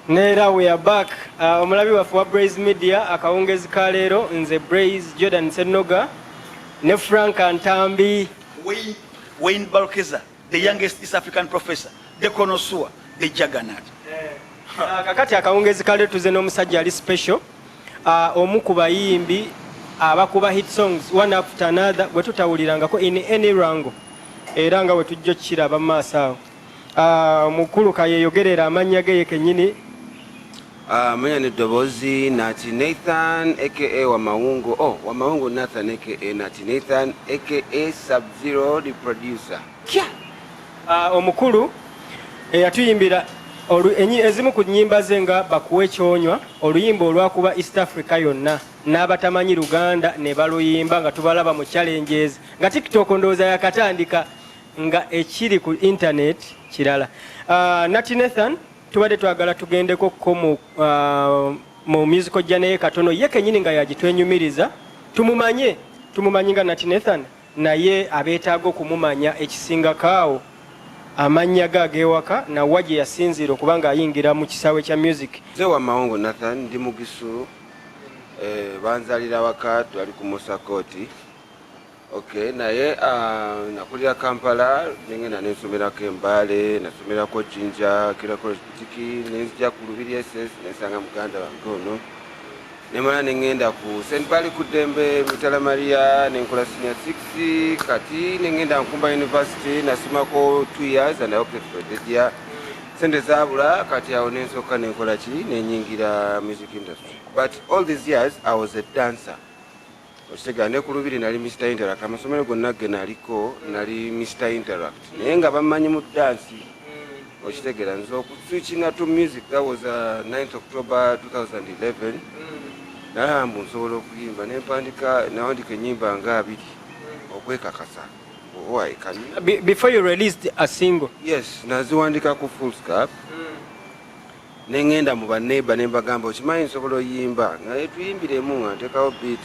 Neera we are back. Omulabi waffe wa Braze Media, akawungezi ka leero nze Braze Jordan Senoga ne Frank Ntambi. Wayne Balkeza, the youngest East African professor, the connoisseur, the juggernaut. Kakati akawungezi ka leero tuze n'omusajja ali special, omu ku bayimbi abakuba hit songs one after another gwe tutawulirangako in any rango, era nga bwe tujja okukiraba mu maaso awo. Mukulu kayeyogerera amannya ge ye kennyini. Manya n'eddoboozi Nati Nathan aka Wamawungo, oh, Wamawungo Nathan aka Nati Nathan aka Sub Zero the producer. Kya! Omukulu eyatuyimbira ezimu ku nnyimba ze nga Bakuwe Kyonywa, oluyimba olwakuba East Africa yonna n'abatamanyi Luganda ne baluyimba nga tubalaba mu challenges, nga TikTok ndowooza yakatandika, nga ekiri ku internet kirala. Nati Nathan, tubadde twagala tugendeko ko mu musical journey ye katono, ye kennyini nga yagitwenyumiriza, tumumanye, tumumanyi nga Nati Nathan, naye abeetaaga okumumanya ekisingako awo, amannya ge ag'ewaka nawa gye yasinziira okuba ng'ayingira mu kisaawe kya music. Nze Wamawungo Nathan, ndi Mugisu, banzalira waka, twali ku Musa Kooti. Okay, naye nakulira Kampala, nengenda nensomerako Embaale, nasomerako Jinja, Kira College Butiki, nenzija ku Lubiri SS, nensanga muganda wange ono. Nemala nengenda ku St. Bali Kudembe, Mitala Maria, nenkola senior 6, kati nengenda Nkumba University, nasomako 2 years and I opted for the year. Sente zaabula, kati awo nensooka nenkola ki, nenyingira music industry. But all these years I was a dancer. Okitegeera, ne ku Lubiri nali Mr Interact, amasomero gonna ge naliko nali Mr Interact, naye nga bammanyi mu dance. Okitegeera, nze okuswitchinga to music, that was 9th October 2011. Nalaba mbu nsobola okuyimba, nempandika, nawandika ennyimba nga 2 okwekakasa. Oh, I can. Before you released a single? Yes, naziwandika ku foolscap. Nengenda mu baneighbor nembagamba, okimanyi nsobola oyimba, naye tuyimbiremu, nga nteekawo beat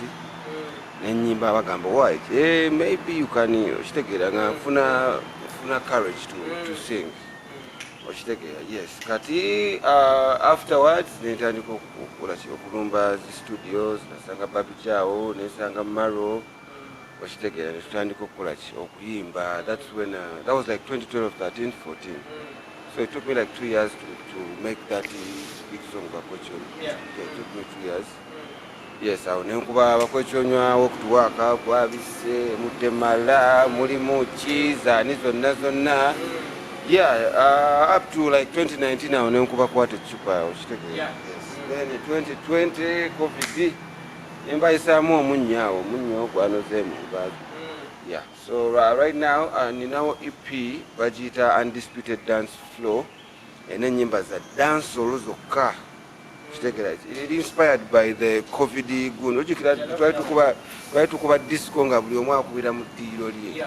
nenyimba, bagamba why, maybe you can. Okitegeera, nga nfuna courage to sing. Okitegeera, yes. Kati afterwards nentandika okukola ki, okulumba zi studios, nasanga Babijawo, nesanga Maro. Okitegeera, netutandika okukola ki, okuyimba. That's when that was like 2012, 13, 14. So it took me like 2 years to make that big song Bakwechonywa. Yeah, it took me 2 years. Yes, awo nenkuba Bakwechonywa, Walk to Work, Gwabise, Mutemala, mulimu ki, zaani zonna zonna. Yeah, up to like 2019 awo nenkuba Kwata Ecupa. Okitegeera? Yes. Then 2020 COVID nembayisaamu omunnyo awo, omunnyo gwanozeemu nga. Yeah, so right now ninawo EP bagiyita Undisputed Dance Floor, ena ennyimba za dancehall zokka. Kitegeera, it inspired by the COVID guno. Ojjukira twali tukuba disco nga buli omu akubira mu ddiiro lye.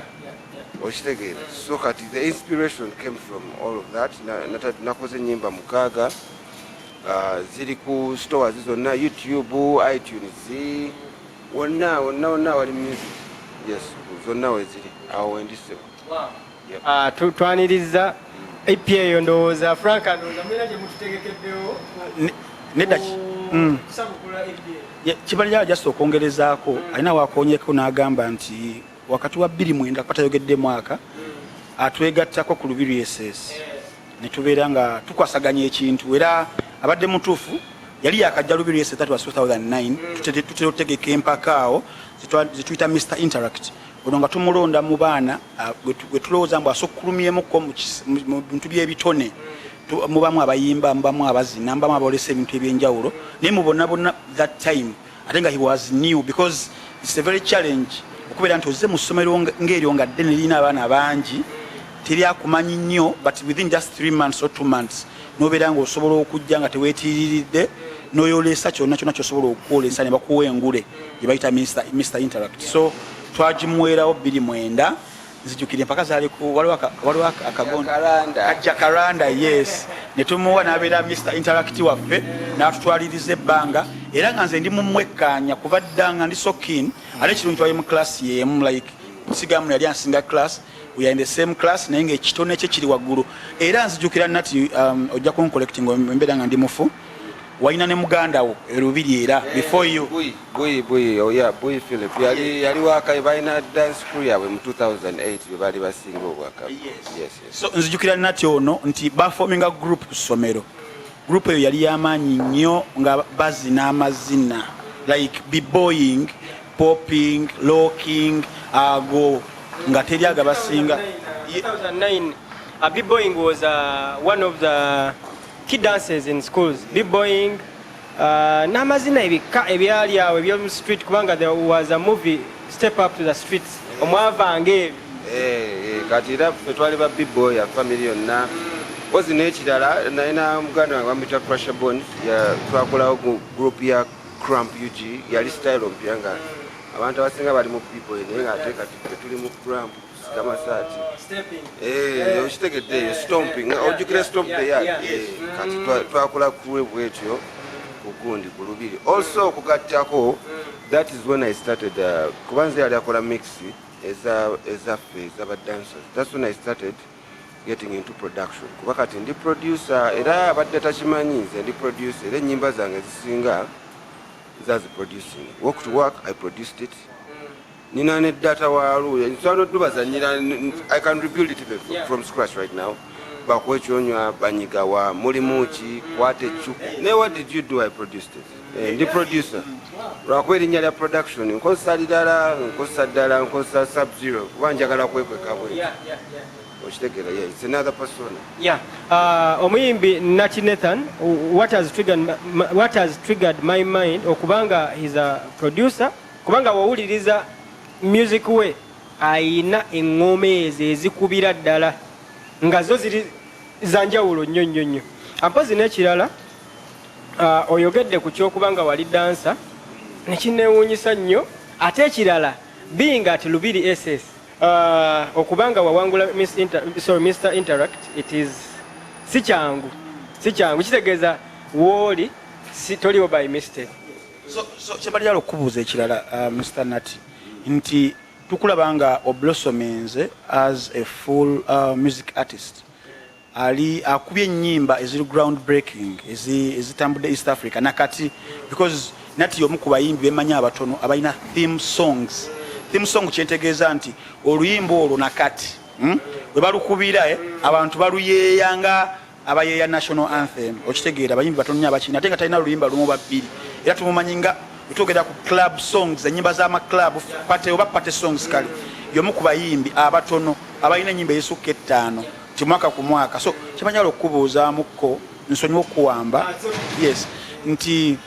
Okitegeera, so kati the inspiration came from all of that. Nakoze ennyimba 6, ziri ku stores zonna, YouTube, iTunes, wonna wonna wonna wali music. Yes, zonna weziri awo wendisebo. Yep. Twaniriza EP eyo. Ndowooza Frank, ndowooza mulina gye mututegekeddewo. Nedda. Kusabukula EP. Kibalira just okwongerezaako, alina wakonyeko n'agamba nti wakati wa 2009, kuba tayogedde mwaka, atwegattako ku Lubiri SS ne tubeera nga tukwasaganya ekintu, era abadde mutuufu, yali yakajja Lubiri SS, that was 2009. Tutera otegeka empaka awo zetuyita Mr Interact. Ono nga tumulonda mu baana gwe tulowooza mbu asukkulumyemuko mu bintu by'ebitone. Mubamu abayimba, mubamu abazina, mubamu abolesa ebintu ebyenjawulo, naye mu bonna bonna that time ate nga he was new, because it's a very challenge okubeera nti ozze mu ssomero ng'eryo nga ddene lirina abaana bangi, teryakumanyi nnyo, but within just 3 months or 2 months nobeera nga osobola okujja nga teweetiriridde noyolesa kyonna kyonna kyosobola okwolesa ne bakuwa engule gye bayita Mr Interact. So twagimuweerawo 2009. Nzijukira empaka zaaliku waliwo akagondo Jacaranda. Kajakaranda, yes, ne tumuwa n'abeera Mr Interact waffe n'atutwaliriza ebbanga. Era nga nze ndi mumwekkaanya kuva dda nga ndi so keen. Ate ekirungi, twali mu class yemu, like sigamu yali ansinga class, we are in the same class, naye nga ekitone kye kiri waggulu. Era nzijukira nati ojja kuncorrecting embeera nga ndi mufu, walina ne muganda wo erubiri era before you. Buyi, Buyi, Buyi, oh yeah, Buyi Philip. Yali waka, balina dance crew yaabwe mu 2008 bwe baali basinga obwaka. Yes. So nzijukira nati ono nti baforminga group ku ssomero. Group eyo yali yamaanyi nnyo nga bazina amazina like b-boying, popping, locking, ago nga teri agabasinga. 2009, b-boying was one of the key dances in schools. B-boying n'amazina ebika ebyali awo ebyomu street, kubanga there was a movie, Step Up to the Streets, omwavanga ebyo. Eh, kati era ffe twali ba b-boy ya family yonna. Mpozi n'ekirala, nalina muganda wange bamuyita Crusher Bones, twakolawo group ya Krump UG. Yali style ompya nga abantu abasinga bali mu b-boy, naye nga ate kati ffe tuli mu krump, kusiga masaati. Eh, okitegedde eyo stomping, ojjukira stomp the yard? Eh, kati twakola crew bwetyo ku gundi ku Lubiri. Also okugattako, that is when I started, kuba nze yali akola mix ezaffe ezaba dancers. That's when I started getting into production, kuba kati ndi producer. Era abadde takimanyi, nze ndi producer, era ennyimba zange zisinga nzaziproducing. Work to Work, I produced it. Nina ne data waalu nsobola nodubazanyira. I can rebuild it even from scratch right now. Bakuwa ekyonywa, banyigawa, mulimu ki, kwata ecuku. Naye what did you do? I produced it. Eh, ndi producer, lwakuba erinnya lya production nkozesa lirala, nkozesa ddala, nkozesa Sub Zero kuba njagala kwekweka bwe. Okitegeera? Yeah, it's another persona. Yeah. Omuyimbi Nati Nathan, what has triggered my mind okubanga he's a producer, kubanga wowuliriza music we ayina eŋŋoma ezo ezikubira ddala nga zo ziri zanjawulo nnyo nnyo nnyo. Ampozi n'ekirala, oyogedde ku kyokubanga wali dancer, nekinneewuunyisa nnyo. Ate ekirala, being at Lubiri SS, okubanga wawangula Miss Inter, sorry, Mr Interact, it is si kyangu, si kyangu. Kitegeeza wooli si, toliwo by mistake. So kyebalyala okubuuza ekirala, Mr Nati, nti tukulaba nga oblossominze as a full music artist. Ali akubye ennyimba eziri ground breaking, ezitambudde East Africa nakati, because Nati y'omu ku bayimbi bemanyi abatono abalina theme songs. Theme song kyentegeeza nti oluyimba olwo nakati, We balukubira, abantu baluyeeya nga abayeeya national anthem. Okitegeera? Abayimbi batono nnyo abakina, ate nga talina luyimba lumu babbiri. Era tumumanyi nga wetwogera ku club songs, enyimba z'amaclub, party oba party songs. Kale y'omu ku bayimbi abatono abalina enyimba ezisukka ettaano ti mwaka ku mwaka. So kyemanyala okubuuzaamukko, nsonyiwa okuwamba, yes, nti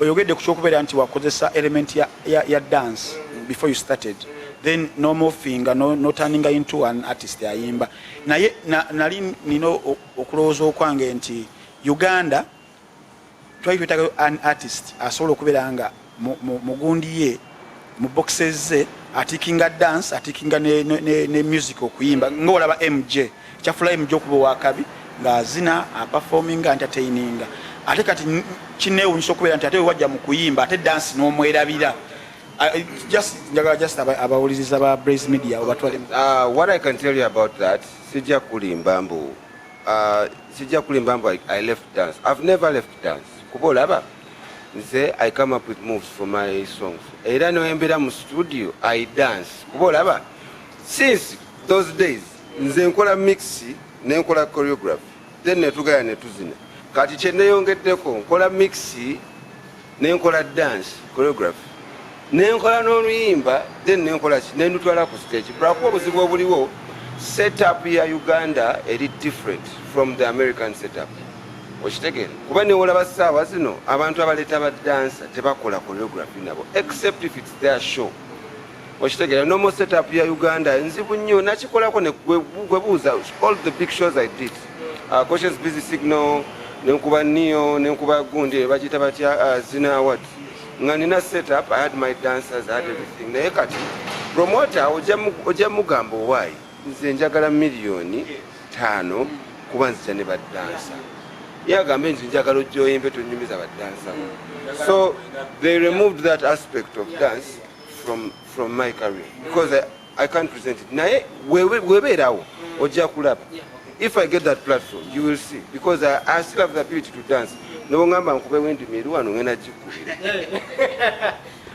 oyogedde ku kyokubeera nti wakozesa element ya dance before you started, then nomorphinga, noturninga into an artist ayimba. Naye nali nina okulowooza okwange nti Uganda twali twetagayo an artist asobola okubeera nga mugundi ye, mu boxes ze, atickinga dance, atickinga ne music, okuyimba. Nga olaba MJ, kyafula MJ okuba owakabi ng'azina, aperforminga, entertaininga. Ate kati kinneewunyisa okubeera nti ate wewajja mu kuyimba, ate dance n'omwerabira. Just njagala just abawuliriza ba Braze Media obatwale. What I can tell you about that, sijja kulimba mbu I left dance. I've never left dance. Kuba olaba nze I come up with moves for my songs. Era newembeera mu studio I dance. Kuba olaba since those days nze nkola mix, nenkola choreography, then netugaya netuzina. Kati kyeneyongeddeko, nkola mix, nenkola dance choreography, nenkola n'oluyimba, then nenkola ki, nendutwala ku stage. Lwakuba obuzibu obuliwo, setup ya Uganda eri different from the American setup. Okitegeera? Kuba newolaba saawa zino abantu abaleeta badansa tebakola choreography nabo, except if it's their show. Okitegeera? Normal setup ya Uganda nzibu nnyo. Nakikolako gwebuuza all the big shows I did, Conscious Busy Signal, nenkuba Neo, nenkuba gundi bagiyita batya, Zina Award, nga nina setup. I had my dancers, I had everything. Naye kati promoter ojja mugamba, owaayi, nze njagala 5 million kuba nzija ne badansa. Ye agambe nti njagala ojja oyimbe, tonyumiza badansa. So they removed that aspect of dance from my career because I can't present it. Naye webeerawo ojja kulaba. If I get that platform, you will see, because I still have the ability to dance. Nobongamba nkube wendimi wano, ngenda gikubira.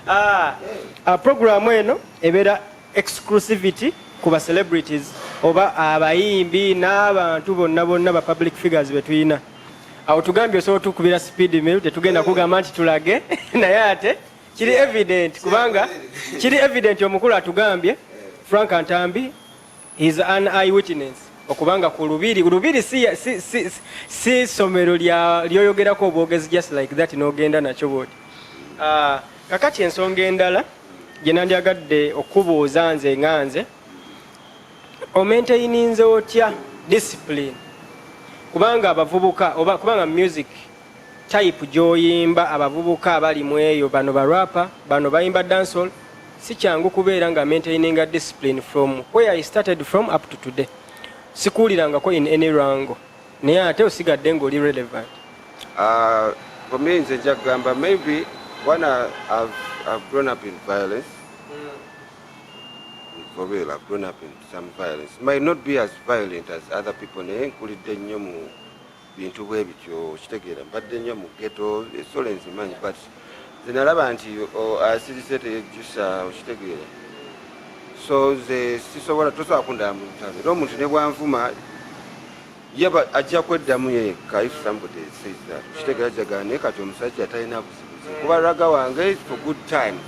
Ah, programu eno ebeera exclusivity ku ba celebrities oba abayimbi n'abantu bonna bonna ba public figures betuyina. Awo tugambye osobola otukubira speed mill, tetugenda kugamba nti tulage, naye ate kiri evident, kubanga kiri evident omukulu atugambye Frank Ntambi is an eye witness okubanga ku Lubiri. Lubiri si somero lyoyogerako obwogezi just like that n'ogenda nakyo bwoti. Ah, kakati ensonga endala gye nandyagadde okubuuza nze nga nze, omaintaininze otya discipline? Kubanga abavubuka oba kubanga music type gy'oyimba, abavubuka abali mu eyo, bano barapa, bano bayimba dancehall, si kyangu kubeera nga maintaininga discipline. From where I started from up to today, sikuwulirangako in any rango, naye ate osigadde ng'oli relevant. For me, nze nja kugamba maybe one, I've grown up in violence. For real, I've grown up in some violence. Might not be as violent as other people, naye nkulidde nnyo mu bintu bwe bityo, okitegeera? Mbadde nnyo mu ghetto, esolo nzimanyi, but nze nalaba nti asirise teyejjusa, okitegeera? So nze sisobola, tosobola kundaba mu lutalo, era omuntu ne bwanvuma yaba ajja kweddamu yekka. If somebody says that, okitegeera, jagala naye kati omusajja talina buzibuzi kuba ragga wange is for good times,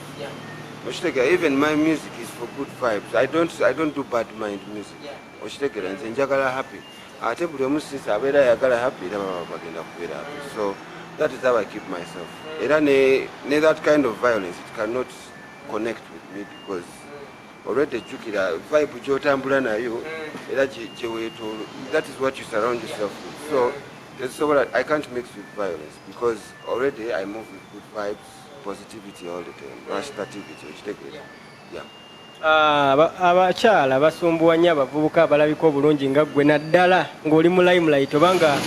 okitegeera? Even my music is for good vibes. I don't do bad mind music, okitegeera? Nze njagala happy, ate buli omu since abeera ayagala happy, era baba bagenda kubeera happy. So that is how I keep myself. Era ne that kind of violence, it cannot connect with me because already jjukira vibe gy'otambula nayo era gye weetoolo. That is what you surround yourself with. So tezisobola, I can't mix with violence because already I move with good vibes, positivity all the time, rastativity, okitegeera? Yeah. Ah, abakyala basumbuwa nnyo abavubuka abalabika obulungi nga ggwe, naddala ng'oli mu limelight obanga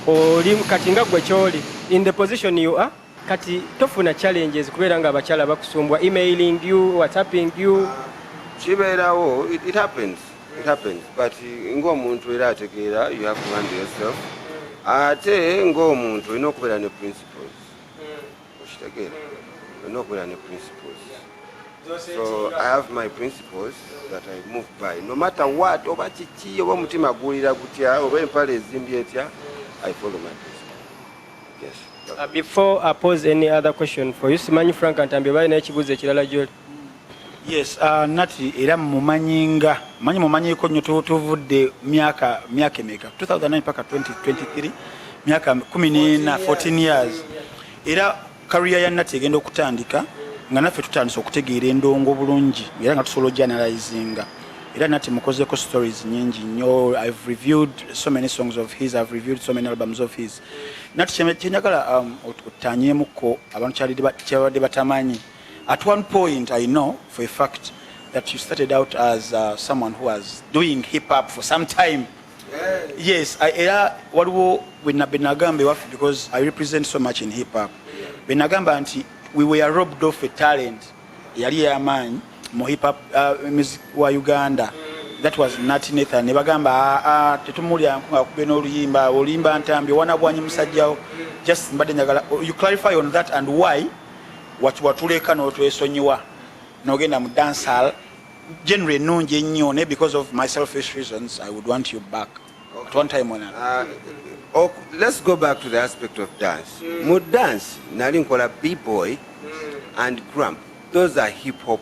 oli kati nga ggwe kyoli in the position you are kati. Tofuna challenges kubeera nga abakyala bakusumbwa, emailing you, whatsapping you? Kibeerawo, it happens, it happens, but ng'omuntu era ategeera, you have to handle yourself. Ate ng'omuntu olina okubeera ne principles, okitegeera? Olina okubeera ne principles. So I have my principles that I move by no matter what, oba kiki, oba omutima guwulira gutya, oba empale ezimbye etya, I follow my principle, yes. Before I pose any other question for you, simanyi Frank Ntambi balina ekibuuzo ekirala gyoli. Yes, Nati, era mumanyinga manyi mumanyiko nnyo, tuvudde myaka emeka? 2009 paka 2023, myaka 14, 14 years. Era career ya Nati egenda okutandika nga naffe tutandise okutegeera endongo bulungi era nga tusobola ogyanalyzinga. Era Nati mukozeko stories nyingi nnyo. I've reviewed so many songs of his, I've reviewed so many albums of his. Nati, kyenjagala otanyemuko abantu kyabadde batamanyi, at one point I know for a fact that you started out as someone who was doing hip hop for some time. Yes, era waliwo bwe nagamba ewaffe, because I represent so much in hip hop, bwe nagamba nti we were robbed of a talent eyali ey'amaanyi mu hip hop music wa Uganda. That was Nati Nathan. Ne bagamba, "Ah, ah, tetumuwulira nga akube n'oluyimba oluyimba Ntambi wana bwanyi musajjawo." Just mbadde njagala you clarify on that and why watuleka n'otwesonyiwa n'ogenda mu dancehall genre ennungi ennyo. Ne because of my selfish reasons, I would want you back at one time or another. Oh, let's go back to the aspect of dance. Mu dance nali nkola b-boy and krump. Those are hip hop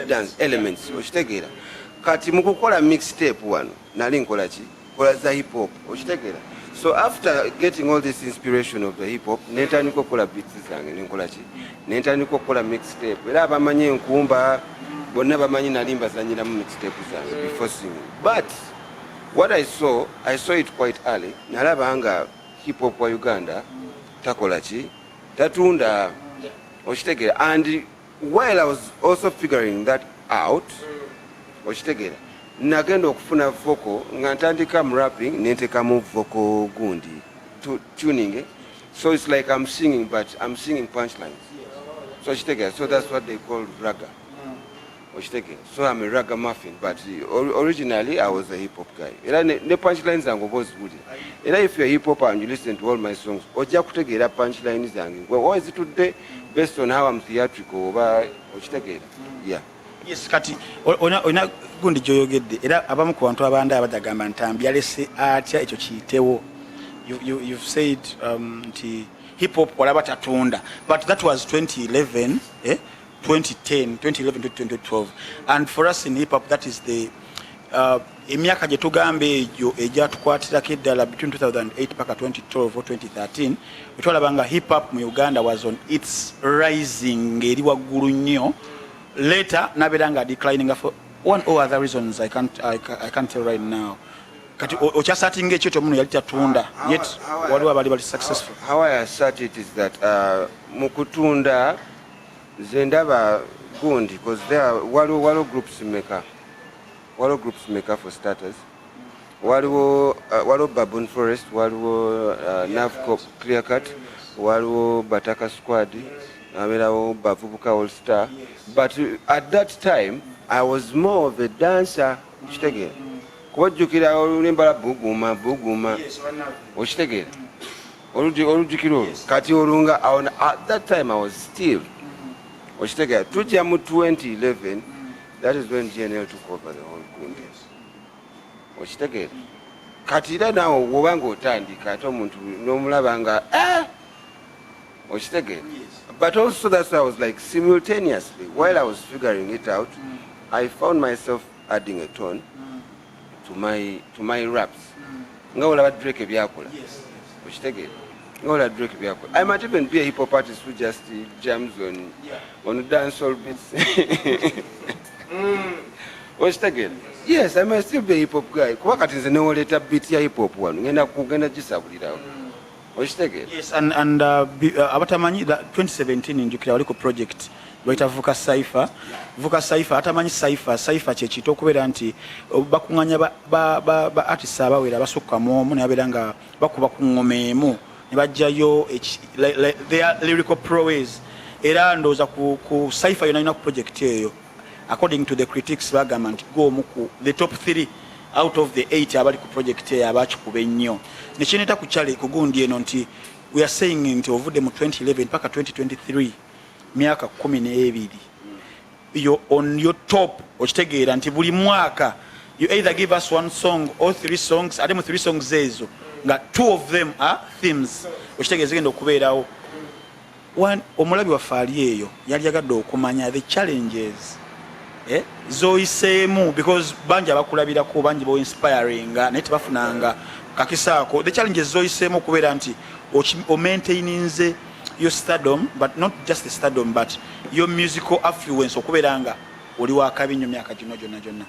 dance elements, okitegeera? Kati mu kukola mixtape wano nali nkola ki? Kola za hip hop, okitegeera? So after getting all this inspiration of the hip hop, nentandika okukola beats zange, nenkola ki, nentandika okukola mixtape. Era abamanyi enkumba bonna bamanyi nali mbazanyiramu mixtape zange before singing. But what I saw, I saw it quite early. Nalaba nga hip hop wa Uganda takola ki, tatunda, okitegeera? And while I was also figuring that out, okitegeera, nagenda okufuna vocal nga ntandika mu rapping, nentekamu vocal gundi. Tuning, eh? So it's like I'm singing, but I'm singing punchlines. So okitegeera? So that's what they call ragga, okitegeera? So I'm a ragamuffin, but originally I was a hip hop guy. Era ne punchlines zange oba oziwulira. Era if you're hip hop and you listen to all my songs, ojja kutegeera punchline zange oba zitudde based on how I'm theatrical, oba okitegeera? Yeah. Yes, kati olina gundi gyoyogedde, era abamu ku bantu abandi abadagamba Ntambi yalese atya ekyo kiyitewo. You've said nti hip hop walaba tatunda, but that was 2011, eh? 2010, 2011 to 2012, and for us in hip hop that is the emyaka gye tugamba egyo egyatukwatirako eddala between 2008 paka 2012 or 2013, wetwalaba nga hip hop mu Uganda was on its rising, ng'eri waggulu nnyo. Later nabeera nga declining for one or other reasons I can't tell right now. Kati okyasaatinga ekyo kyomuno yali tatunda, yet waliwo abali bali successful. How I assert it is that mu kutunda nze ndaba gundi, because there waliwo groups meka, waliwo groups meka. For starters, waliwo Baboon Forest, waliwo Navcop, Clear Cut, waliwo Bataka Squad, abeerawo Bavubuka All Star. But at that time I was more of a dancer, okitegeera? Kuba ojjukira oluyimba buguma buguma, okitegeera? Olujjukira olwo? Kati olunga at that time I was still, okitegeera, tujja mu 2011, that is when GNL took over the whole gundi, okitegeera? Kati era naawe woba nga otandika ate omuntu n'omulaba nga, eh, okitegeera? But also that's why I was like, simultaneously while I was figuring it out, I found myself adding a tone to my raps, nga olaba Drake ebyakola, okitegeera? Nga olaba Drake byakola. I might even be a hip hop artist who just jams on dancehall beats, okitegeera? Yes, I might still be a hip hop guy, kuba kati nze newoleeta beat ya hip hop wano, ngenda kugenda gisabulirawo, okitegeera? Yes, and abatamanyi that 2017 njukira wali ku project bayita Vuka Cypher. Vuka Cypher, atamanyi cypher, cypher kyekiyita okubeera nti bakuŋŋanya ba artists abawera abasukka mu omu, ne babeera nga bakuba ku ŋŋoma emu ne bajjayo their lyrical prowess. Era ndowooza ku cypher yonna yonna ku project eyo, according to the critics, bagamba nti gwomu ku the top 3 out of the 8 abali ku project eyo abakikuba ennyo. Nekineta ku kyale ku gundi eno nti we are saying nti ovudde mu 2011 paka 2023, myaka 12, yo on your top, okitegeera nti buli mwaka you either give us one song or three songs, ate mu three songs ezo nga two of them are themes, okitegeeza zigenda okubeerawo. Omulabi waffe ali eyo yali yagadde okumanya the challenges, eh, zoyiseemu, because bangi abakulabirako, bangi boinspiringa naye tebafunanga kakisaako. The challenges zoyiseemu okubeera nti omaintaininze your stardom, but not just the stardom but your musical affluence, okubeera nga oli wakabi nnyo myaka gino gyonna gyonna.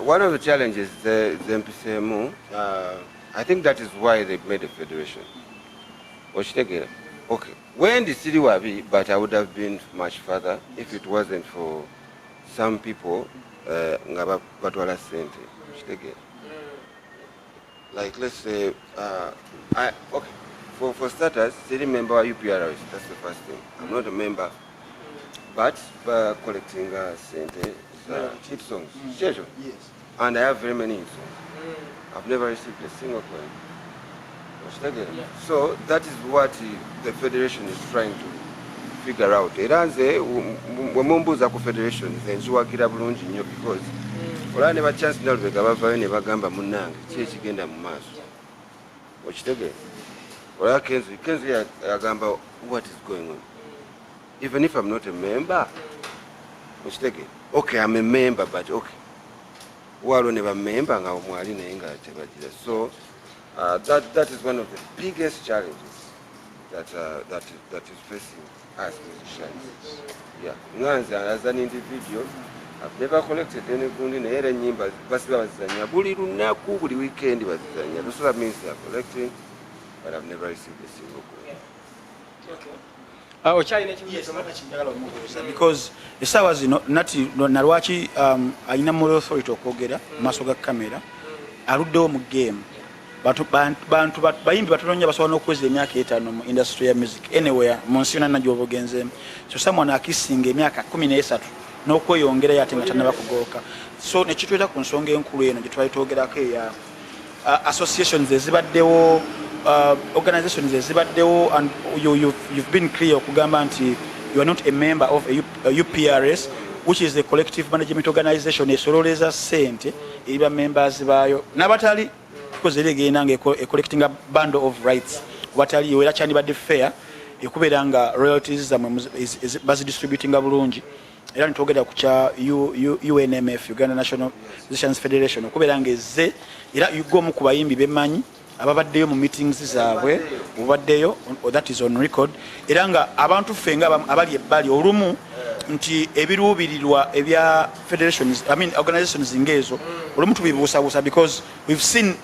One of the challenges zempiseemu, I think that is why they made a federation, okitegeera? Okay, wendi siri wabi, but I would have been much further if it wasn't for some people nga batwala sente, okitegeera? Like let's say okay, for starters, siri member wa UPRS. That's the first thing. I'm not a member, but collecting sente za hit songs, kyekyo. And I have very many hit songs. I've never received a single coin. Okitegeera? So that is what the federation is trying to figure out. Era nze bwe mumbuuza ku federation, nze nziwagira bulungi nnyo, because olaba ne ba Chance Nalubega bavayo ne bagamba, munnange, ki ekigenda mu maaso, okitegeera? Olaba Kenzo yagamba, what is going on, even if I'm not a member, okitegeera? Okay, I'm a member, but okay, waliwo ne bamemba nga mwali naye nga tebagira. So that is one of the biggest challenges that is facing us musicians. Yeah, nga nze as an individual, I've never collected any gundi, naye era ennyimba basiba bazizanya buli lunaku, buli weekend bazizanya. So that means they are collecting, but I've never received a single coin. Ah, okyalina ekibuuzo? Njagala omubuuza because essaawa zino nati nalwaki alina moral authority okwogera mu maaso ga kamera, aluddewo mu game. Bantu bayimbi batono nnyo basobola n'okuweza emyaka 5 mu industry ya music anywhere mu nsi yonna gy'oba ogenzeemu. So someone akisinga emyaka 13 n'okweyongerayo ate nga tannaba kugooka. So nekitweta ku nsonga enkulu eno gye twali twogerako eya associations ezibaddewo, organizations ezibaddewo, and you've been clear okugamba nti you are not a member of a UPRS, which is the collective management organization esololeza ssente eri ba members baayo n'abatali, because era egenda nga ecollecting a bundle of rights wataliyo. Era kyandibadde fair ekubeera nga royalties zammwe bazidistributinga bulungi. Era nitwogera ku kya UNMF, Uganda National Musicians Federation, okubeera nga ezze. Era gwomu ku bayimbi bemmanyi ababaddeyo mu meetings zaabwe, obaddeyo, that is on record. Era nga abantu ffe nga abali ebbali olumu nti ebiruubirirwa ebya federations, I mean organizations ng'ezo, olumu tubibuusabuusa because we've seen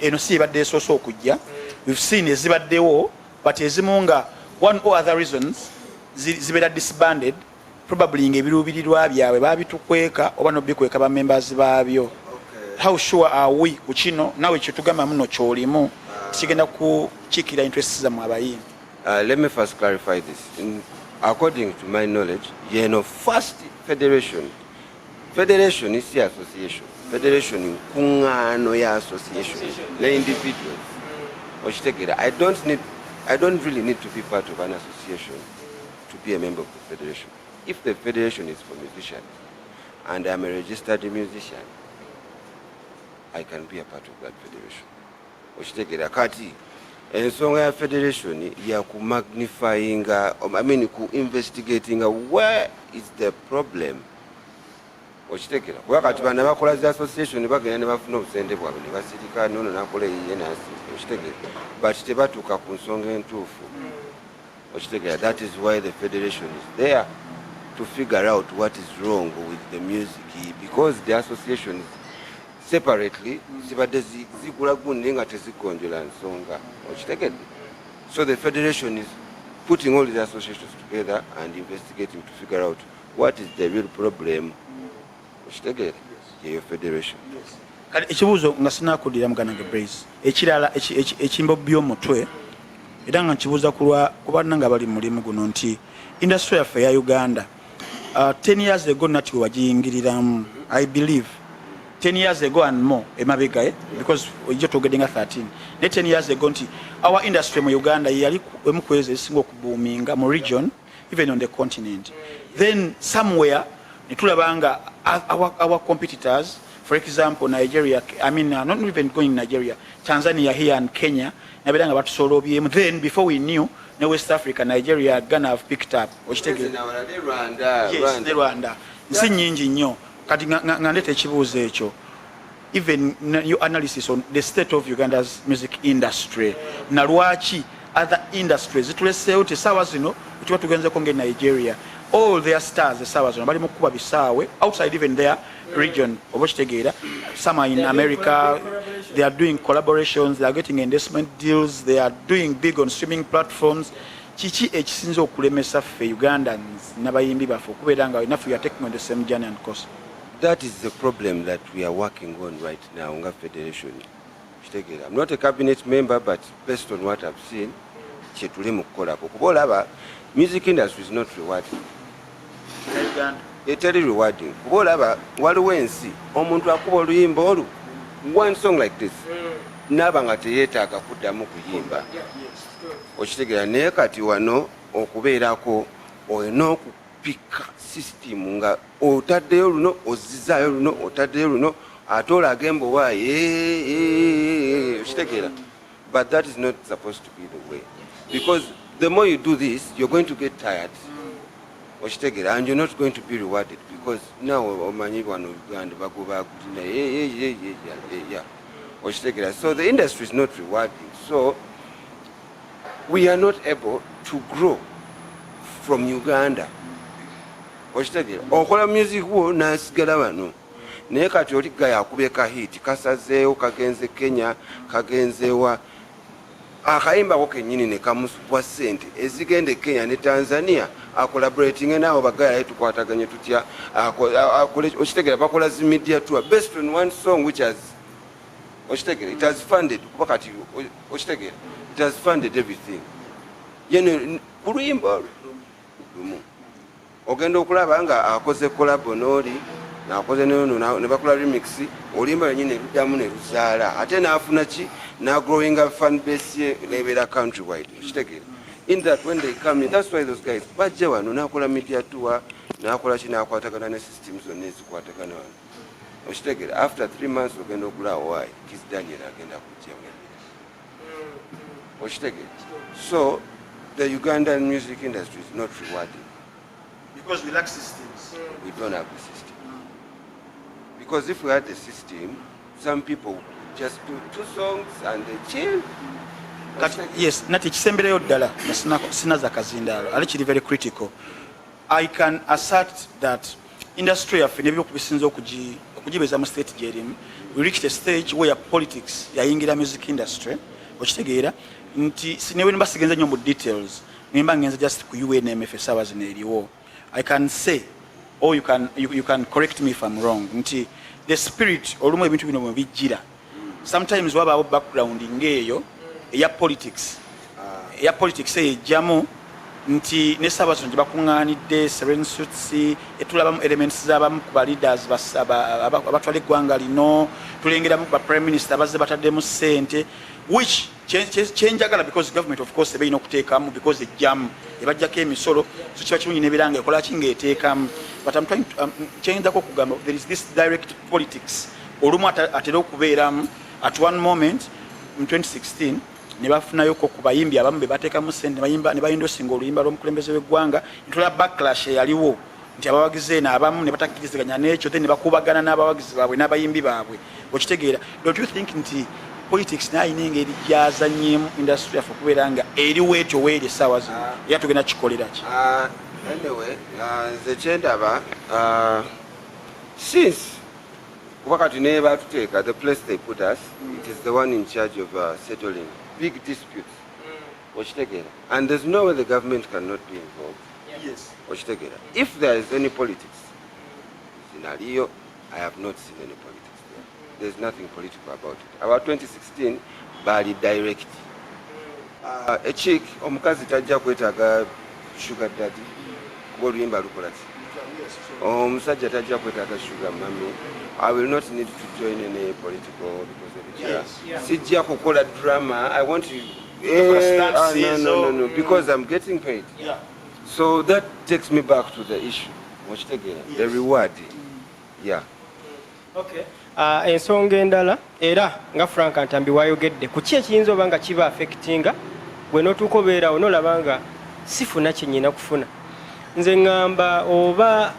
eno si ebadde esoose okujja. We've seen ezibaddewo, but ezimu nga one or other reasons zibeera disbanded, probably nga ebiruubirirwa byabwe babitukweka oba nobikweka ba members baabyo. How sure are we ku kino? Nawe kyetugamba muno kyolimu kigenda kukiikira interests zammwe abayimbi? Let me first clarify this. According to my knowledge, yeno first federation. Federation is the association. Federation nkuŋŋaano ya association ne individuals. Okitegeera? I don't really need to be part of an association to be a member of the federation. If the federation is for musicians and I'm a registered musician, I can be a part of that federation. Okitegeera? Kati ensonga ya federation ya ku magnifyinga, I mean ku investigatinga where is the problem. Okitegeera? Kuba kati bano abakola zi association bagenda ne bafuna obusente bwabwe ne basirika, nono nakola eyiye nasirika. Okitegeera? But tebatuuka ku nsonga entuufu. Okitegeera? That is why the federation is there, to figure out what is wrong with the music, because the associations separately zibadde zigula gundi nga tezigonjola nsonga. Okitegedde? So the federation is putting all the associations together and investigating to figure out what is the real problem. Okitegeera? Yeyo federation. Kale ekibuuzo nga sinakuddira, muganda wange Brace, ekirala ekimbobbya omutwe, era nga nkibuuza kulwa kubanna nga bali mu mulimu guno, nti industry yaffe eya Uganda, 10 years ago nati wagiyingiriramu, I believe 10 years ago and more emabega, eh? Because ejjo twogedde nga 13, ne 10 years ago nti our industry mu Uganda yali emu ku ezo ezisinga okubuuminga mu region, even on the continent. Then somewhere netulaba nga our competitors, for example Nigeria, I mean, not even going Nigeria, Tanzania here and Kenya, nabeera nga batusolobyemu. Then before we knew, ne West Africa, Nigeria, Ghana have picked up. Okitegeera? Yes, ne Rwanda, nsi nyingi nnyo. Kati nga ndeeta ekibuuzo ekyo, even your analysis on the state of Uganda's music industry, na lwaki other industries zituleseewo? Ti essaawa zino tuba tugenzeko nga Nigeria, all their stars essaawa zino bali mu kukuba bisaawe outside even their region. Oba okitegeera? Some are in America, they are doing collaborations, they are getting endorsement deals, they are doing big on streaming platforms. Kiki ekisinza okulemesa ffe Ugandans n'abayimbi baffe okubeera nga naffe we are taking on the same journey and course? That is the problem that we are working on right now nga federation. Kitegeera? I'm not a cabinet member, but based on what I've seen, kyetuli mu kukolako, kuba olaba music industry is not rewarding. Eteri rewarding, kuba olaba waliwo ensi omuntu akuba oluyimba olu, one song like this, naaba nga teyeetaaga kuddamu kuyimba. Okitegeera? Naye kati wano okubeerako olina okupika system nga otaddeyo luno, ozizaayo luno, otaddeyo luno, ate olage mbu waaye. Okitegeera? But that is not supposed to be the way, because the more you do this, you're going to get tired. Okitegeera? And you're not going to be rewarded, because now omanyi wano Uganda bagoba gulina. Okitegeera? So the industry is not rewarding, so we are not able to grow from Uganda. Okitegeera? Okola music wo nasigala wano, naye kati oli gaya akubye ka hit, kasazeewo, kagenze Kenya, kagenzewa, akayimbako kenyini ne kamuwa sente ezigenda e Kenya ne Tanzania, acollaborating naabo bagaya, tukwataganye tutya. Okitegeera? Bakola zi media tour based on one song which has Okitegeera? It has funded, kuba kati okitegeera, it has funded everything. Yeno ku luyimba olwo lumu ogenda okulaba nga akoze collabo n'oli, nakoze nono, ne bakola remix, oluyimba lwenyini ne luddamu ne luzaala, ate n'afuna ki, n'agrowinga fan base ye nebeera country wide. Okitegeera? In that when they come in, that's why those guys bajja wano, n'akola media tour, n'akola ki, n'akwatagana ne system zonna ezikwatagana wano. Okitegeera? After 3 months ogenda okulaba why Kizz Daniel agenda kujja. Okitegeera? So the Ugandan music industry is not rewarding. Because we lack systems. We don't have the system, because if we had the system, some people just do two songs and they chill. Kati yes, nati ekisemberayo ddala nga sinaza kazindaalo, ate kiri very critical. I can assert that industry yaffe nebyokubisinza okugibeeza mu state gyerimu, we reached a stage where politics yayingira music industry. Okitegeera nti newe nimba sigenze nnyo mu details, nimba ngenze just ku UNMF essaawa zino eriwo, I can say, or you can correct me if I'm wrong, nti the spirit olumu ebintu bino mwe bijjira, sometimes wabaawo background ng'eyo eya politics, eya politics eyo ejjamu nti nesaawa zino gye bakuŋŋaanidde Serena Suits, etulabamu elements z'abamu ku ba leaders abatwala eggwanga lino, tulengeramu ba prime minister abazze bataddemu ssente, which kyenjagala because government of course eba erina okuteekamu, because ejjamu ebajjako emisolo, so kiba kirungi nebiranga ekola ki ng'eteekamu. But I'm trying to, kyeyinzako okugamba, there is this direct politics olumu atera okubeeramu. At one moment mu 2016 ne bafunayoko ku bayimbi abamu be bateekamu sente, ne bayindosinga oluyimba lw'omukulembeze w'eggwanga, ntula backlash eyaliwo nti abawagizi eno abamu ne batakkiriziganya n'ekyo, then ne bakubagana n'abawagizi baabwe n'abayimbi baabwe. Okitegeera? Don't you think nti politics naye alina engeri gyazanyeemu industry yaffe okubeera nga eriwo etyo weeri essaawa zino, era tugenda kikolera ki? Anyway, nze kyendaba, since kuba kati ne batuteeka, the place they put us, it is the one in charge of settling big disputes. Okitegeera? And there's no way the government cannot be involved. Okitegeera? If there is any politics zinaliyo, I have not seen any politics there. There's nothing political about it. About 2016 bali direct. Echik omukazi tajja kwetaaga sugar daddy kuba oluyimba lukola ki, omusajja tajja kwetaaga sugar mummy. I will not need to join any political because of it. Sijja kukola drama. I want to Kukola stunts. Ah, no, no, no, no, because I'm getting paid. So that takes me back to the issue. Okitegeera? The reward, yeah. Okay. Ensonga endala, era nga Frank Ntambi wayogedde ku ki ekiyinza oba nga kiba affectinga gwe n'otuuka obeerawo n'olaba nga sifuna kyenyina kufuna, nze ŋŋamba oba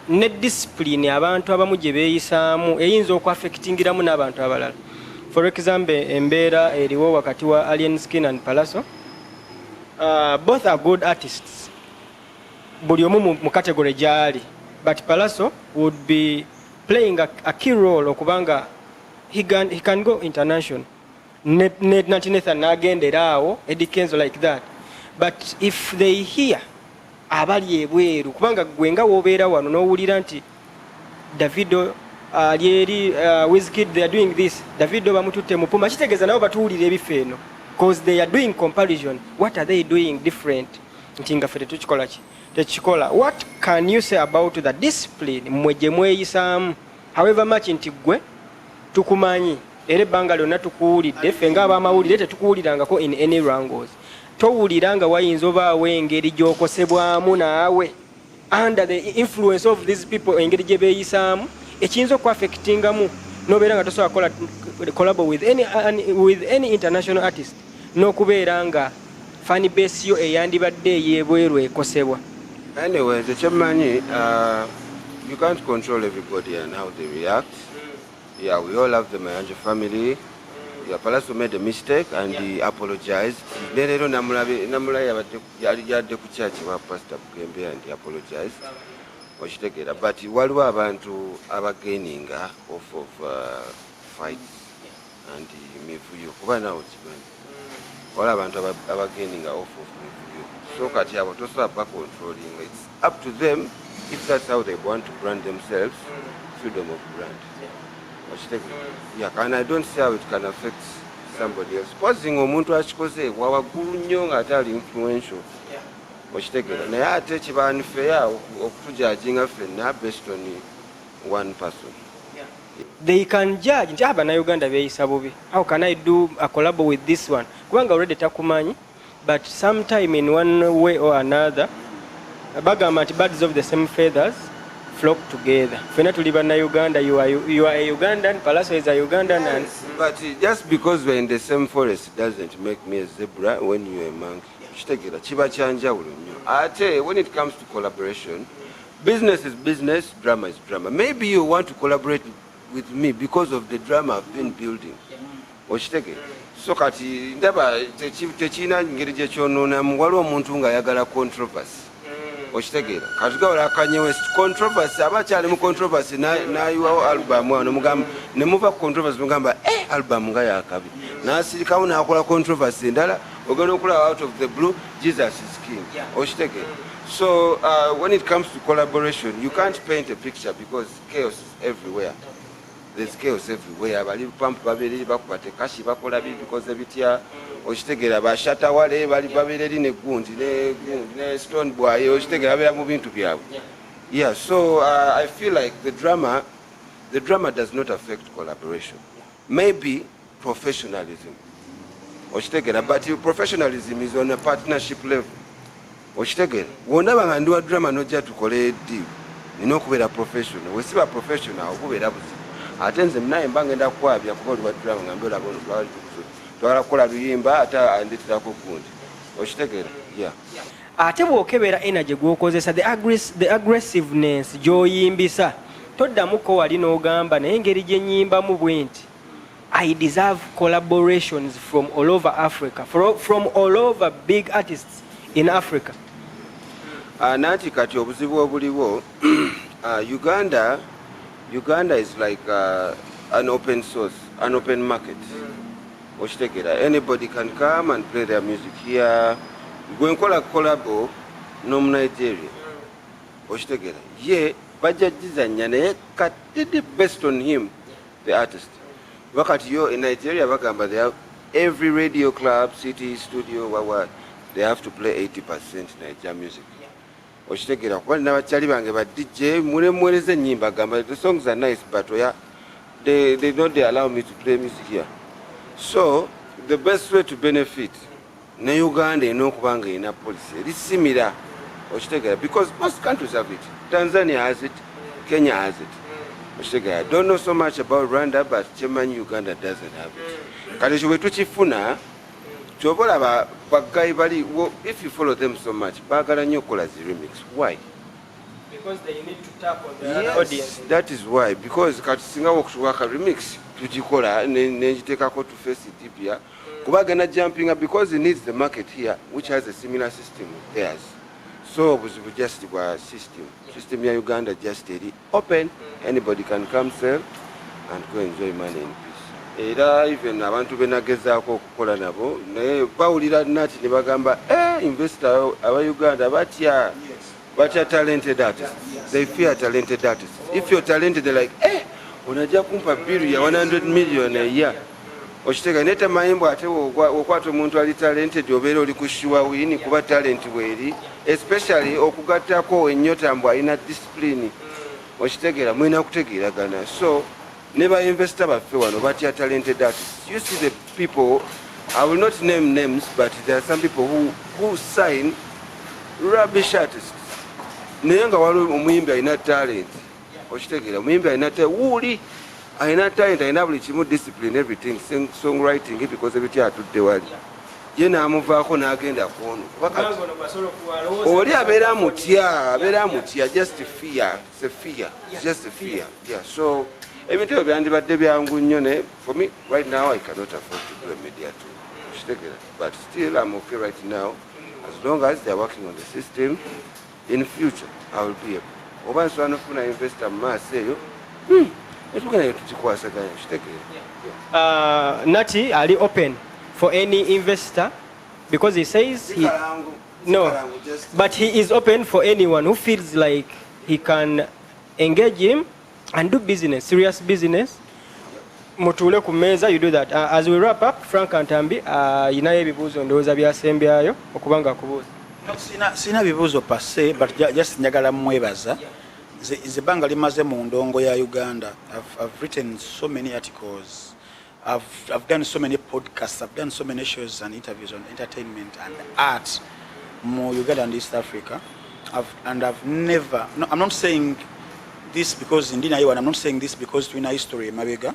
ne discipline abantu abamu gye beeyisaamu eyinza okuaffectingiramu n'abantu abalala. For example, embeera eriwo wakati wa Alien Skin and Palaso. Both are good artists, buli omu mu category gyali, but Palaso would be playing a key role okubanga he can go international ne Nati Nathan n'agendera awo, Eddie Kenzo like that. But if they hear abali ebweru, kubanga gwe nga w'obeera wano n'owulira nti Davido ali eri, Wizkid, they are doing this, Davido bamututte mu Puma, kitegeeza nabo batuwulira ebifo eno, cause they are doing comparison. What are they doing different nti nga ffe tetukikola ki, tekikola? What can you say about the discipline mmwe gye mweyisaamu, however much nti gwe tukumanyi era ebbanga lyonna tukuwulidde, ffe ng'abamawulire tetukuwulirangako in any wrangles, towulira nga wayinza obaawo engeri gy'okosebwamu naawe under the influence of these people, engeri gye beeyisaamu ekiyinza okuaffectingamu nobeera nga tosobola kukola collabo with any international artist, n'okubeera nga fan base yo eyandibadde ey'ebweru ekosebwa? Anyway, nze kyemmanyi, you can't control everybody and how they react. Yeah, we all love the Mayanja family. Yeah, Palaso made a mistake and he apologized. Ne leero namulabe yabadde yali yadde ku church wa Pastor Bugembe and he apologized. Okitegeera? But waliwo abantu abagaininga off of fights and mivuyo, kuba naawe okimanyi waliwo abantu abagaininga off of mivuyo. So kati abo tosobola bacontrolling. It's up to them if that's how they want to brand themselves. Freedom of brand. Okitegeera? Yeah, and I don't see how it can affect somebody else. Supposing omuntu akikoze wawaggulu nnyo ng'ate ali influential, okitegeera? Naye ate kiba unfair okutujudginga ffenna based on one person. They can judge nti Abannayuganda beeyisa bubi, how can I do a collabo with this one? Kubanga already takumanyi, but sometime in one way or another bagamba nti birds of the same feathers flock together. Fena tuli Bannayuganda. You are a Ugandan, Palaso is a Ugandan and But just because we're in the same forest doesn't make me a zebra when you're a monkey. Kitegeera? Kiba kyanjawulo nnyo. Ate when it comes to collaboration, business is business, drama is drama. Maybe you want to collaborate with me because of the drama I've been building. Okitegeera? So kati ndaba tekirina ngeri gyekyononamu. Waliwo omuntu ng'ayagala controversy, okitegeera? Kati gawala Kanye West, controversy, aba akyali mu controversy, n'ayiwawo album awo, nemugamba nemuva ku controversy, mugamba, "Eh, album nga yakabi," n'asirikawo n'akola controversy endala. Ogenda okulaba out of the blue, Jesus Is King. Okitegeera? So when it comes to collaboration, you can't paint a picture because chaos is everywhere. There's chaos everywhere. Bali pampu babeera bakuba tekashi, bakola bikoze bitya, okitegeera? Ba Shatta Wale bali babeera eri negundi negundi ne Stonebwoy, okitegeera? Babeera mu bintu byabwe. Yeah, so I feel like the drama does not affect collaboration. Maybe professionalism, okitegeera? But professionalism is on a partnership level, okitegeera? Wondaba nga ndi wa drama, nojja tukole deal, nina okubeera professional. Wesiba professional, okubeera buzibu. Ate nze naye mba ngenda kukwabya kuba oli wa drama, nga mbeera ono twagala kukola luyimba, ate andeeterako gundi, okitegeera? Yeah. Ate bw'okebera energy gw'okozesa, the aggressiveness gy'oyimbisa, toddamuko wali n'ogamba, naye engeri gye nnyimbamu bwe nti, I deserve collaborations from all over Africa, from all over big artists in Africa. Nanti kati obuzibu obuliwo, Uganda is like an open source, an open market, okitegeera? Anybody can come and play their music here. Gwe nkola collabo n'Omunigeria, okitegeera? Ye bajja gizanya naye katidi based on him, the artist. Wakati yo in Nigeria bagamba they have every radio, club, city, studio, wawa, they have to play 80% Niger music, okitegeera? Kuba nina bakyali bange ba DJ, mulemuwereza ennyimba, gamba the songs are nice, but oya they don't, they allow me to play music here. So the best way to benefit ne Uganda erina okuba nga erina policy eri similar, okitegeera? Because most countries have it. Tanzania has it, Kenya has it, okitegeera? I don't know so much about Rwanda, but kyemanyi Uganda doesn't have it. Kati ekyo bwe tukifuna, kyoba olaba ba guy bali if you follow them so much, baagala nnyo okukola zi remix. Why? Because they need to tap on the Yes, audience. That is why, because kati singa okutuwaka remix tugikola nengitekako 2Face Idibia, kuba agenda jumpinga because he needs the market here, which has a similar system with theirs. So obuzibu just bwa system. System ya Uganda just eri open. Anybody can come sell and go enjoy money in peace. Era even abantu benagezaako okukola nabo, naye bawulira nati ne bagamba, eh, investor aba Uganda batya, batya talented artists. They fear talented artists. If you're talented, they're like, "Eh, onajja kumpa bill ya 100 million a year," okitegeera? Naye tamanyi mbw ate okwata omuntu ali talented, obeera oli ku sure win, kuba talent bweri, especially okugattako ennyota mbw alina discipline, okitegeera? Mulina kutegeeragana. So ne ba investor baffe wano batya talented artists. You see the people, I will not name names, but there are some people who sign rubbish artists, naye nga waliwo omuyimbi alina talent, okitegeera? Omuyimbi alina wuuli alina talent, alina buli kimu, discipline, everything, songwriting, ebikoze bitya, atudde wali ye n'amuvaako n'agenda kwono. Kuba kati Kubanga ono gw'asobola alowooza oli abeera mutya, abeera mutya, just fear. It's a fear. It's just a fear, yeah. So ebintu ebyo byandibadde byangu nnyo, naye for me right now I cannot afford to do a media tour, okitegeera? But still I'm okay right now. As long as they're working on the system, in future I will be able, oba nsobola nofuna investor mu maaso eyo, etugenda ne tukikwasaganya, okitegeera? Nati ali open for any investor because he says he, no, but he is open for anyone who feels like he can engage him and do business, serious business. Mutuule ku mmeeza, you do that. As we wrap up, Frank Ntambi ayinayo ebibuuzo, ndowooza byasembyayo okuba nga akubuuza. No, sina bibuuzo per se, but just njagala mwebaza. Nze ebbanga limaze mu ndongo ya Uganda. I've written so many articles, I've done so many podcasts, I've done so many shows and interviews on entertainment and art mu Uganda and East Africa. And I've never, no, I'm not saying this because ndi naye wano, I'm not saying this because tulina history emabega,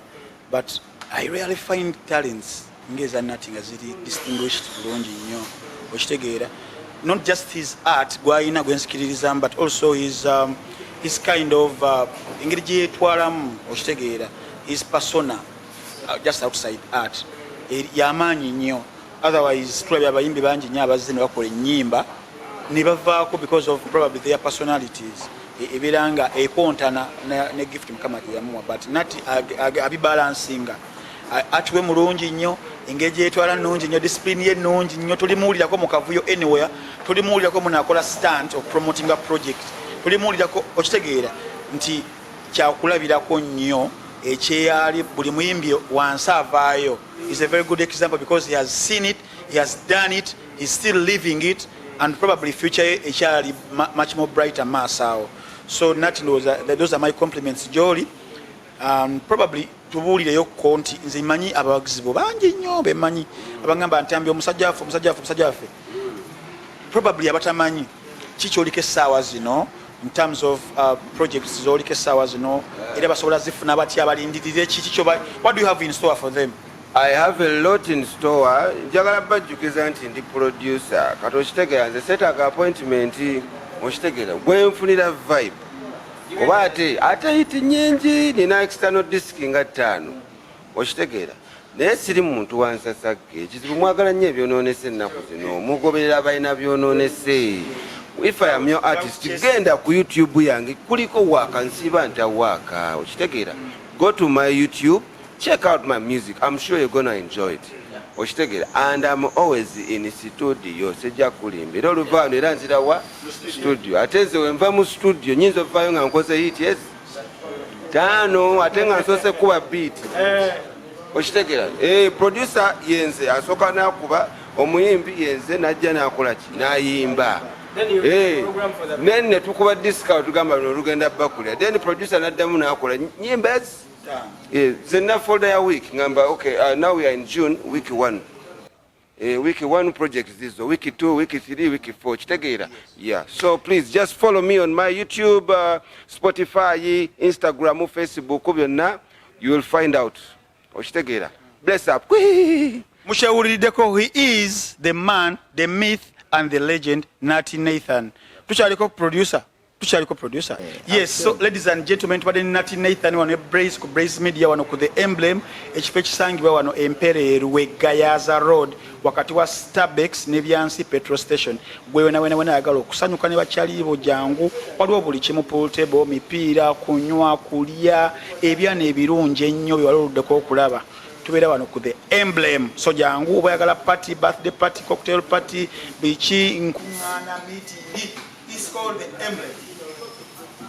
but I rarely find talents ngeza Nati nga ziri distinguished bulungi nnyo, okitegeera? Not just his art gwalina gwenzikiririzamu, but also his kind of engeri gyeyetwalamu, okitegeera, his persona just outside art yamaanyi nnyo. Otherwise tulabye abayimbi bangi nnyo abazze ne bakola ennyimba ne bavaako because of probably their personalities ebeera nga ekontana ne gift Mukama gye yamuwa, but Nati abibalansinga. Art we mulungi nnyo, engeri gyetwala nnungi nnyo, discipline ye nnungi nnyo. Tulimuwulirako mu kavuyo anywhere, tulimuwulirako munakola stunt of promoting a project, tulimuwulirako, okitegeera nti kyakulabirako nnyo ekyeyali buli muyimbi wansi avaayo. Is a very good example because he has seen it, he has done it, he's still living it, and probably future ye ekyali much more brighter maaso awo. So Nati, ndowooza those are my compliments gyoli. Probably tubuulireyokko nti nze manyi abawagizi bo bangi nnyo bemanyi abagamba nti ambi omusajja waffe, omusajja waffe, omusajja waffe. Probably abatamanyi kikyoliko essaawa zino in terms of projects zoliko essaawa zino, era basobola zifuna batya, balindirire kiki kyoba, what do you have in store for them? I have a lot in store. Njagala bajjukiza nti ndi producer. Kati okitegeera, nze seetaaga appointment, okitegeera, gwe nfunira vibe. Oba ate hit nnyingi, nina external disk nga 5, okitegeera, naye siri muntu wansasagge. Ekizibu mwagala nnyo ebyonoonese ennaku zino, mugoberera balina byonoonese. If I am your artist, genda ku YouTube yange, kuliko waaka, nsiiba ntawaaka, okitegeera? Go to my YouTube, check out my music, I'm sure you're gonna enjoy it, okitegeera? And I'm always in studio, sijja kulimba. Era oluvaano era nzirawa studio. Ate nze wenva mu studio nyinza ovaayo nga nkoze hit, yes, 5, ate nga nsoose kuba beat, okitegeera? Producer yenze asooka nakuba, omuyimbi yenze najja nakola ki, nayimba. Then you program for the Then ne tukuba discount, tugamba luno olugenda bakulya, then producer naddamu nakola nyimba zenna folder ya week, ngamba okay, now we are in June, week 1, week 1 project zizo, week 2, week 3, week 4, kitegeera? Yeah, so please just follow me on my YouTube, Spotify, Instagram, Facebook, byonna you will find out, okitegeera? Bless up. Mukyewuliriddeko, he is the man, the myth and the legend, Nati Nathan. Tukyaliko producer, tukyaliko producer. Yes, so ladies and gentlemen, tubadde ne Nati Nathan wano e Brace, ku Brace Media wano ku The Emblem, ekifo ekisangibwa wano Empereerwe, Gayaza Road, wakati wa Starbex ne Byansi petrol station. Gwe wena wena wena ayagala okusanyuka ne bakyalibo, jangu, waliwo buli kimu: pool table, mipiira, kunywa, kulya, ebyana ebirungi ennyo bye wali oluddeko okulaba. Tubeera wano ku The Emblem, so jangu oba oyagala party, birthday party, cocktail party, biki, nkuŋŋaana, meeting. Is called The Emblem.